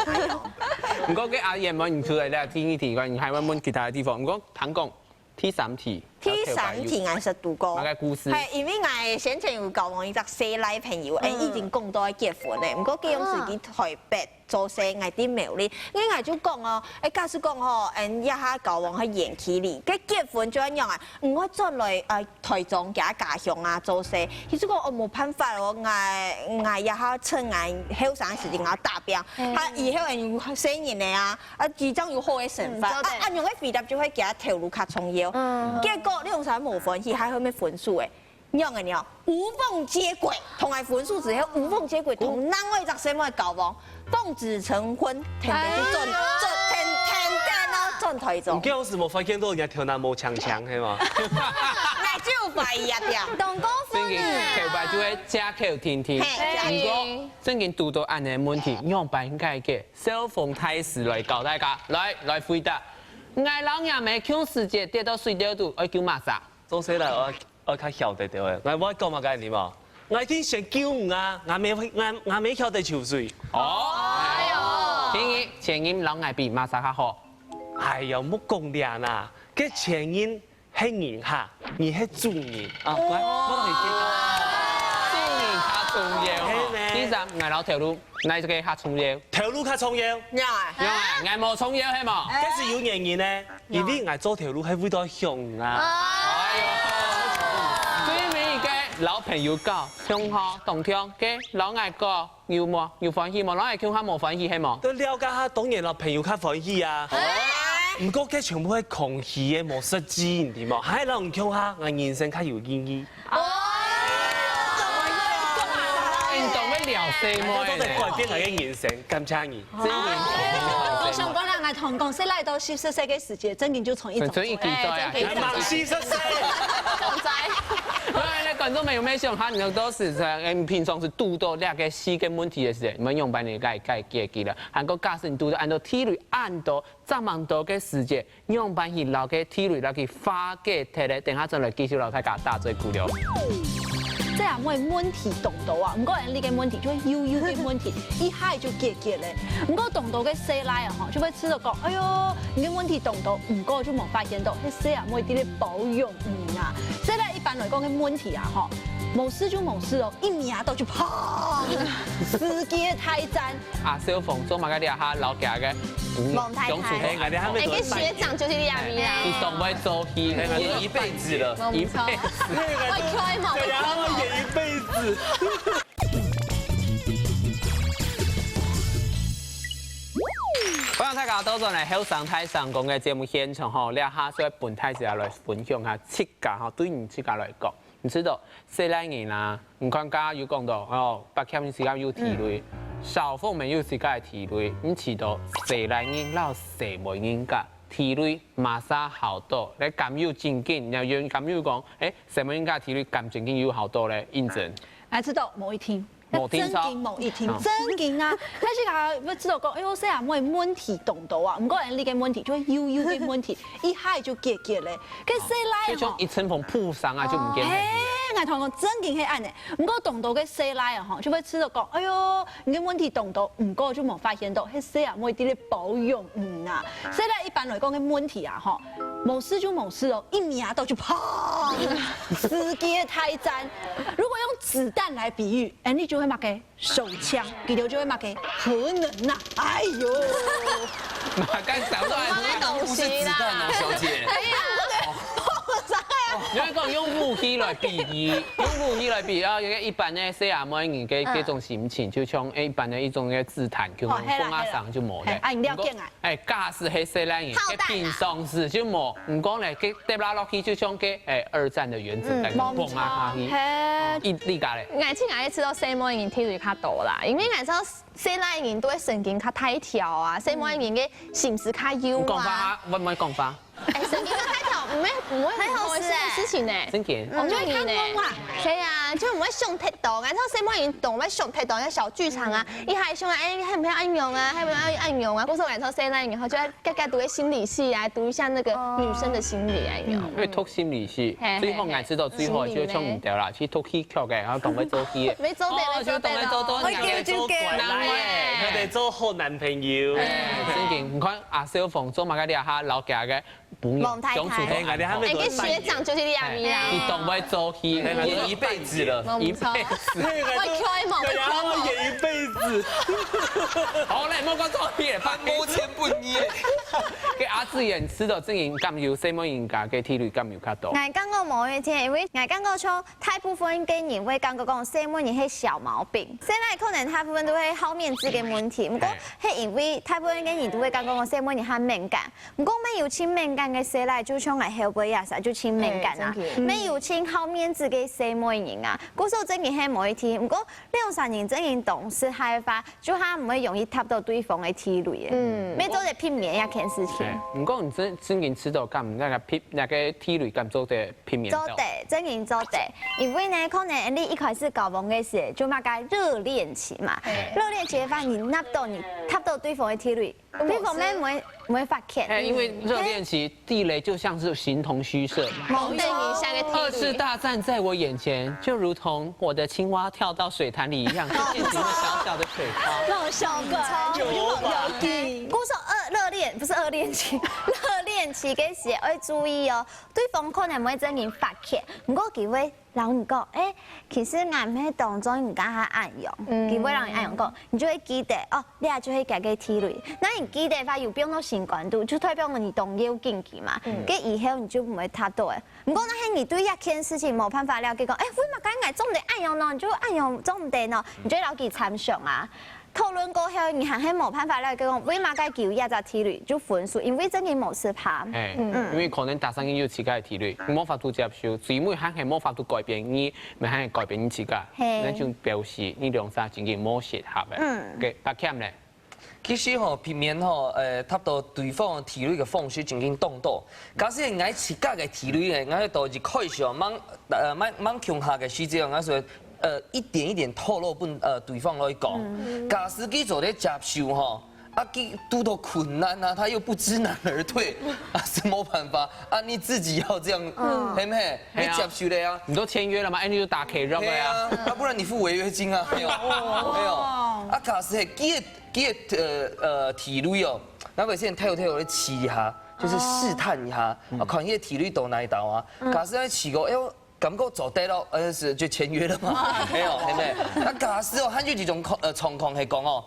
毋過該阿燕問你出來了，第二題，你還會問其他个地方。毋過聽講第三題，第三題𠊎識堵過。麼个故事？嘿，因為𠊎先前有交往一隻細倈朋友，哎，已經講到愛結婚了，毋過佢當時在台北 做事，𠊎在苗栗，因為𠊎就講哦，哎，假使講吼，嗯，這下交往係遠距離，該結婚就恁樣啊，毋會轉來呃台中佢家鄉啊做事。佢就講哦，無辦法哦，𠊎𠊎這下趁𠊎後生時間𠊎打拚，他以後有細人仔啊，啊，佢正有好个生活，啊，恁樣个回答就會佢頭路較重要。結果你用啥無歡喜，還後面分手誒。 仰仔呢？無縫接軌，同𠊎分手之後，無縫接軌，同另外一隻細妹交往，奉子成婚，天天去轉轉天天天啊轉台中。你叫我什麼發現到人家頭那無強強，係嗎？那就懷疑啊，對啊。懂功夫呢。正經，頭擺就會借口聽聽。嘿，毋過正經堵到恁樣問題，仰般解決？小鳳大師來教大家，來來回答。𠊎摎若姆共時節跌到水溝肚，愛噭麼儕？ 做細人愛愛較曉得著个。𠊎會講麼个你無？𠊎一定先救你啊！𠊎乜𠊎𠊎乜曉得泅水。哦，哎喲，天意前任摎𠊎比麼儕較好？哎喲，莫講這啦，該前任係人客，你係主人啊！乖，莫同佢計較。主人較重要吼。係呢。第三，𠊎摎頭路，哪一個較重要？頭路較重要。仰仔？仰仔？𠊎無重要係無？該係有原因呢。 因為𠊎做頭路係為著享啊。哎喲，最尾一個摎朋友搞，共下當暢，該摎𠊎搞有無？有歡喜無？摎𠊎共下無歡喜係無？都了解下，當然摎朋友較歡喜啊。毋過該全部係空虛个，無實際，你知無？還摎你共下，𠊎人生較有意義。 哦，你當會了解麼个呢？做得改變𠊎个人生，感謝你。哦，想講啦，𠊎同講，細倈到十四歲个時節，正經就從一種，從一種，哎，正經，還蠻十四歲。當在。當然呢，觀眾朋友們想哈，你們都是在，嗯，平常時堵到這個四個問題个時節，你們用般你解解解決了。還過假使你堵到恁多地雷、恁多、這麼多个時節， 仰般去摎該地雷摎佢化解忒咧？等下轉來繼續摎大家打嘴鼓了。細阿妹問題當多啊，毋過𠊎俚个問題就係幼幼个問題，一下就解決咧。毋過當多个細倈啊吼，就會試著講，哎喲，你个問題當多，毋過就無發現到，該細阿妹在該包容你啊。細倈一般來講个問題啊吼，無事就無事哦，一摸著就砰，世界大戰。 啊，小鳳做麼个這下摎佢个，嗯，望太太。相處好。哎，𠊎俚還沒，哎，該學長就係這樣啦。哎，你當會做戲，哎，演一輩子了，一輩子。我開嘛，對呀，我演一輩子。歡迎大家倒轉來後生大聲公个節目現場吼，這下就愛分大家來分享下自家吼，對你自家來講， 你知著，細倈人啊，你看頭下有講著，哦，柏謙時間有地雷，小鳳乜有時間个地雷，你知著細倈人摎細妹人个地雷麼儕好多，你敢有正經，你要有敢有講，哎，細妹人个地雷敢正經有好多咧，認真。𠊎知著，無一定。無定著。正經無一定，嗯。正經啊！但是啊，會知道講，哎喲，細阿妹問題當多啊，毋過恁樣个問題就會幼幼个問題，一下就解決咧。該細倈吼，就像一陣風撲上啊，就毋見了。嘿，𠊎同你講，正經係恁樣。毋過當多个細倈啊，吼，就會知道講，哎喲，你个問題當多，毋過就無發現到，該細阿妹在該包容你啊。細倈一般來講个問題啊，吼，無事就無事哦，一摸到就砰，世界大戰。如果用子彈來比喻， 恁樣就會麼个？手槍，佢兜就會麼个？核能啊！哎喲，馬干想到還不是子彈哦，小姐。哎呀，你會講用武器來比喻，用武器來比喻啊，一般个細阿妹人个這種心情，就像一般个一種个子彈，就哦，係啦放啊上就無了。係啦係啊，你了解啊。哎，假使係細倈人，炮彈啊該平常時就無，毋講咧，該跌啦落去就像該哎二戰的原子彈，嗯嘣啊下去。嘿，一你家咧，𠊎親愛知道細妹人體力較多啦，因為𠊎知道細倈人都會神經較大條啊，細妹人个心思較幼你講話啊。啊，我毋會講話。哎，神經較大條，毋會毋會還好是哎事情呢。真的。我就會看夢啊，係啊，就毋會想忒多，然後細妹人懂會想忒多，像小劇場啊，一下想啊，哎，還毋會恁樣啊，還毋會恁樣啊，故所然後細倈人，然後就要該該讀个心理系啊，讀一下那個女生的心理啊，有沒有？因為讀心理系嘿，最好𠊎知道最好就像你兜啦，去讀戲曲个，然後當會做戲个。沒做的，哦，沒做的咯。就當會做多，我已經就難欸。佢哋做好男朋友。真經，你看阿小鳳做麼个這下老家个朋友王太太相處都哎，𠊎哋還哎，跟學長就是這樣啦。你當會做戲，哎，那就一輩子了。一輩子。我開嘛，對呀，他們演一輩子。好嘞，莫講做戲，他摸錢不捏。給阿志演知道正經敢有細妹人家个體力敢有較多。 𠊎感覺無一定，因為𠊎感覺像大部分个人會感覺講細妹人係小毛病，細倈可能大部分都會好面子个問題。毋過係因為大部分个人都會感覺講細妹人較敏感，毋過乜有盡敏感个細倈，就像𠊎後背也係就盡敏感啊，乜有盡好面子个細妹人啊，故所正經係無一定。毋過兩儕人正經當識大話，就較毋會容易踏到對方个地雷。嗯，乜做得避免這件事情。哎，毋過你真正經知道敢那個避那個地雷敢做得避免到？做得，正經做得。因為呢，可能你一開始交往个時，就麼个熱戀期嘛。熱戀期个話，你踏到你踏到對方个地雷，對方乜毋會毋會發現。哎，因為熱戀期地雷就像是形同虛設嘛。等一下个二次大戰在我眼前，就如同我的青蛙跳到水潭裡一樣，就變成一個小小的水泡。那種效果，有有有。故所二熱戀不是熱戀期，熱戀期个時愛注意哦，對方可能毋會正經發現，毋過佢會摎你講，哎，其實𠊎毋係當中意你該下恁樣，佢會摎你恁樣講，你就會記得哦，這就係佢个地雷。該你記得个話，有放到心肝肚，就代表你當要緊佢嘛，該以後你就毋會踏到个。毋過若係你對這件事情無辦法了解講，哎，為麼个𠊎做毋得恁樣呢？你就恁樣做毋得呢？你就摎佢參詳啊。 討論過後，你還係無辦法了解講，為麼个佢有這隻地雷，就分手，因為正經無適合。哎，因為可能大聲音有自家个地雷，你無法度接受，最尾還係無法度改變你，乜還係改變你自家，嘿那就表示你兩儕正經無適合个。嗯，OK，阿謙咧，其實吼，避免吼，呃，踏到對方个地雷个方式正經當多。假使𠊎自家个地雷呢，𠊎到一開始哦，吂呃吂吂共下个時節，𠊎係呃一點一點透露分呃對方來講。假使佢做得接受吼，啊佢堵到困難啊，他又不知難而退，啊什麼辦法？啊你自己要這樣，係毋係？你接受了啊？你都簽約了嗎？哎，你就打K rock了呀。對啊，啊不然你付違約金啊，沒有，沒有。啊假使係佢个佢个呃呃地雷哦，那麼先偷偷的試一下，就是試探一下，啊看佢个地雷到哪一道啊。假使係試過，哎喲，感覺做得咯，呃是就簽約了嘛，沒有，對不對？那假使哦，還有一種可呃狀況係講哦，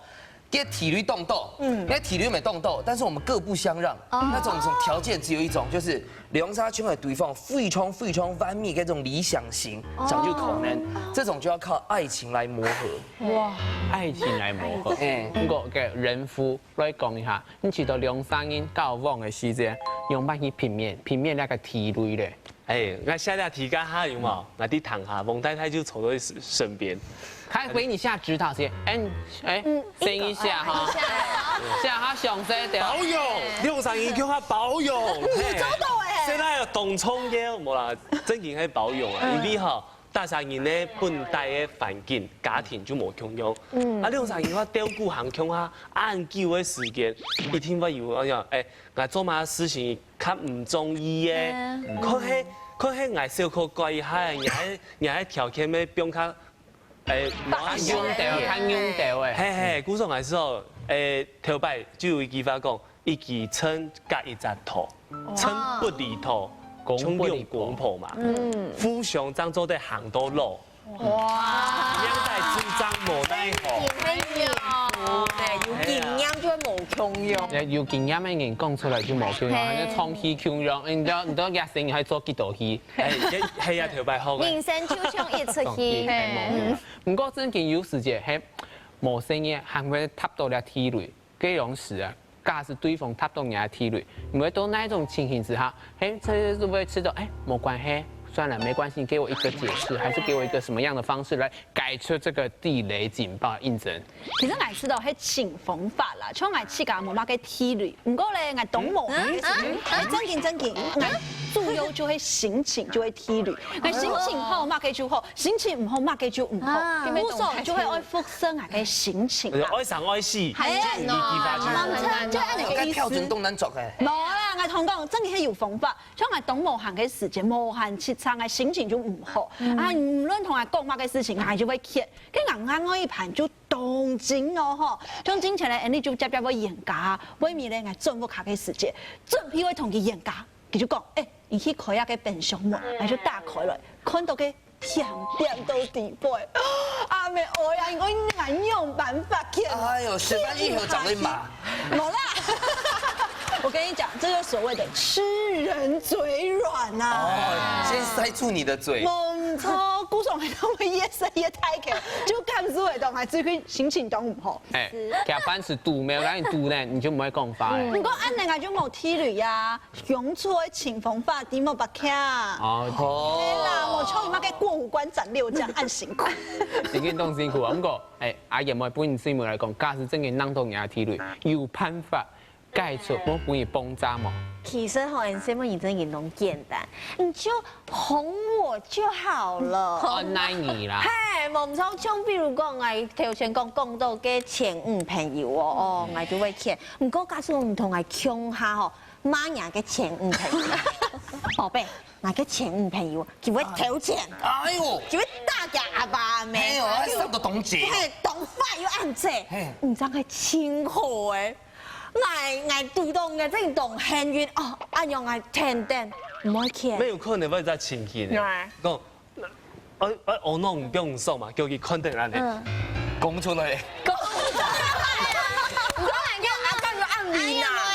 佢个地雷當多，嗯，佢个地雷無當多，但是我們各不相讓，那種種條件只有一種，就是兩儕想愛對方非常非常完美个這種理想型，正有可能，這種就要靠愛情來磨合。愛情來磨合。哎，不過給人夫來講一下，你知道兩儕人交往个時節，用麼个去避免避免那個地雷咧？哎，那下下題該下有無？那你聽下，王太太就坐在身邊。他給你下指導先，哎，哎，等一下哈，下下詳細點。保養，兩儕人叫佢保養，嘿，做到欸現在有當重要，無啦，正經係保養啊，因為哈，逐儕人呢本底个環境、家庭就無共樣。嗯。啊，兩儕人愛鬥久行共下恁久个時間，一定會有，哎呀，哎，𠊎做麼个事情較毋中意个？嗯。可能，可能𠊎小可改一下，你還，你還條件愛變較，哎，較用到，較用到个。嘿嘿，故所𠊎係哦，哎，頭擺就有一句話講， 一支針隔一隻頭，針不離頭，公婆離婆。像公婆嘛，嗯。互相正做得行到老。哇。兩代主張無奈何。哎喲，有經驗就會無共樣。有經驗个人講出來就無共樣，嘿。好像唱戲共樣，你都，你都一生人還做幾多戲？哎，這，係啊，頭擺好个。人生就像一齣戲。嘿，無共樣。毋過正經有時節，嘿，無細義還會踏到這地雷。 該樣時啊，假使對方踏到你个地雷，你會到哪種情形之下，嘿，這就會知道，哎，無關係，算了，沒關係，你給我一個解釋，還是給我一個什麼樣的方式來改出這個地雷警報？應徵。其實𠊎知道係情況法啦，像𠊎自家無麼个地雷，毋過咧，𠊎當無閒个時節，嗯，嗯，嗯。正經正經，𠊎主要就係心情就係地雷，𠊎心情好麼个就好，心情毋好麼个就毋好，啊。故所就係愛複製𠊎个心情啦。愛生愛死。 哎呀，你，你，你，你，就恁樣个意思。該標準當難捉欸。無啦，𠊎同你講，正經係有方法。像𠊎當無閒个時節，無閒直直，𠊎心情就毋好。嗯。啊，無論同𠊎講麼个事情，𠊎就會譴。該𠊎另外一半就當精哦吼，像之前咧，𠊎就輒輒會冤家，尾尾咧，𠊎轉屋下个時節，準備會同佢冤家，佢就講，哎，你去開下該冰箱門，𠊎就打開來，看到个 甜點到底背。阿妹，哎呀，𠊎，𠊎仰般辦法？哎喲，食飯以後長得麻。無啦。我跟你講，這就是所謂的吃人嘴軟吶。哦，先塞住你的嘴。無錯，故所𠊎就會越塞越大口，就感受會到，還最近心情都毋好。哎，佢飯食肚，無人肚呢，你就毋會講話欸。毋過恁樣啊，就無地雷啊。 用錯个情況法，你莫白看。哦。係啦，無像你麼个過五關斬六將，恁辛苦。已經當辛苦啊，毋過，哎，阿燕妹本身來講，假使正經弄到你个地雷，有辦法解除，無分你爆炸無？其實吼，𠊎細妹人真个當簡單，你就 哄我就好了。看哪你啦。嘿，無錯，像比如講，𠊎頭先講，講到个前女朋友哦，哦，𠊎就會譴。毋過假使毋同𠊎共下吼，罵人个前女朋友。寶貝，𠊎个前女朋友，佢會偷錢，哎喲，佢會打佢阿爸阿姆，哎喲，還傷到當重。嘿，當壞又恁濟，嘿。毋知係真好欸。 𠊎，𠊎堵到𠊎正當幸運哦，恁樣𠊎天天毋會譴。沒有可能會有這情形欸。對。講，呃，呃，哦，那種不用送嘛，叫佢看等恁呢。嗯。講出來。講出來。你講人家阿幹有暗語啊？哎呀，喂。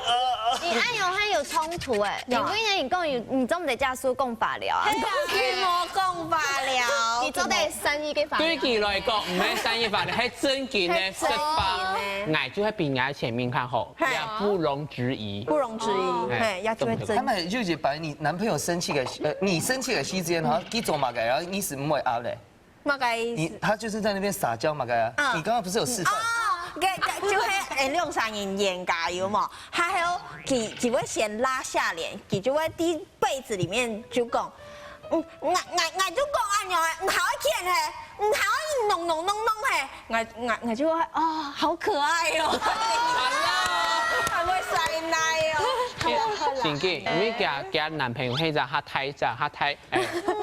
呃，呃，呃。你恁樣還有衝突欸？有。因為呢，你講有，你做毋得假使講法了啊。講起無講法了。你做得善意个法了。對佢來講，毋係善意法了，係正經个說法。係正經个。𠊎就會比𠊎前面較好。 嘿。也不容置疑。不容置疑，哦。嘿，也就會真。他們就是把你男朋友生氣的，呃，你生氣的時間，哈，你做麼个，然後你是毋會啊嘞？麼个意思？你，他就是在那邊撒嬌嘛，該啊。嗯。你剛剛不是有示範？哦，該，該，就係，欸，兩儕人冤家有無？還有，佢，佢會先拉下臉，佢就會在被子裡面就講，嗯，𠊎，𠊎，𠊎就講恁樣欸，毋好譴嘿，毋好弄弄弄弄嘿。 𠊎，𠊎，𠊎就會，哦，好可愛哦。還會塞奶哦。好啦，好啦。真个，因為佢，佢男朋友係一隻較大隻，較大，欸，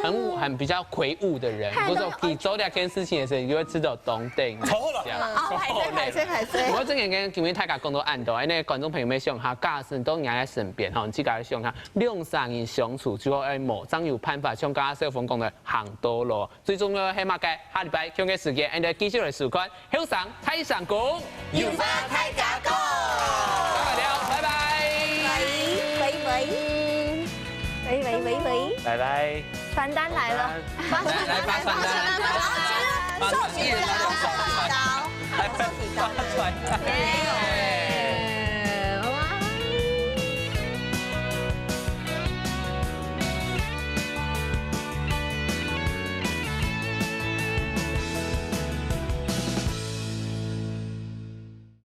很，很比較魁梧的人，太，不是說佢做這件事情的時候，你就會知道懂等。錯了。這樣。哦，歹勢，歹勢，歹勢。毋過正經今日大家講到恁多，因為觀眾朋友們想下，假使你到人家身邊吼，你自家想下，兩儕人相處就會無，正有辦法，像剛剛小鳳講的，行到老。 最重要个係麼个？下禮拜共个時間，𠊎等繼續來收看《後生大聲公》。有話大家講。拜拜了，拜拜。喂，喂，喂。喂，喂，喂，喂。拜拜。傳單來了。傳單來，發傳單。發傳單。發傳單。收起來，收起來。耶。